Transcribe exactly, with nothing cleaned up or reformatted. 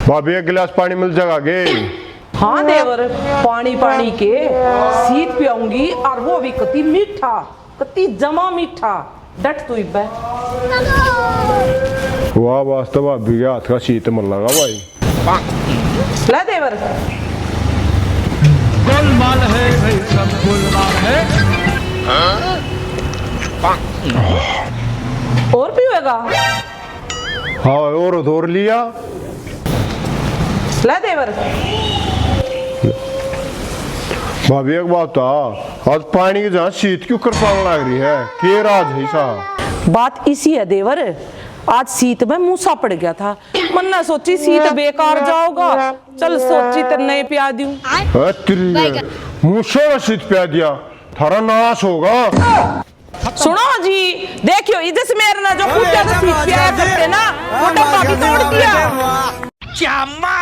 भाभी, एक गिलास पानी मिल जाएगा के? हाँ देवर, पानी पानी के सीत पियाऊंगी, और वो भी कति मीठा, कति जमा मीठा। डट तू इब्बे। वाह, वास्तव भाभी के हाथ का सीत मल लगा भाई। ले देवर। गोलमाल है भाई, सब गोलमाल है। और पीवेगा? हाँ, और, और लिया। ले देवर। भाभी, एक बात था, आज पानी की जहाँ सीत क्यों करपान लग रही है, के राज है सा? बात इसी है देवर, आज सीत में मूसा पड़ गया था। मन्ने सोची सीत बेकार जाओगा, चल सोची ते नए प्या दूं। ए, तेरी मूसा का सीत प्या दिया, थारा नाश होगा। सुनो जी, देखियो, इधर से मेरे ना जो कुत्ते का सीत प्याया करते ना, वो तो भाभी तोड़ दिया। क्या माँ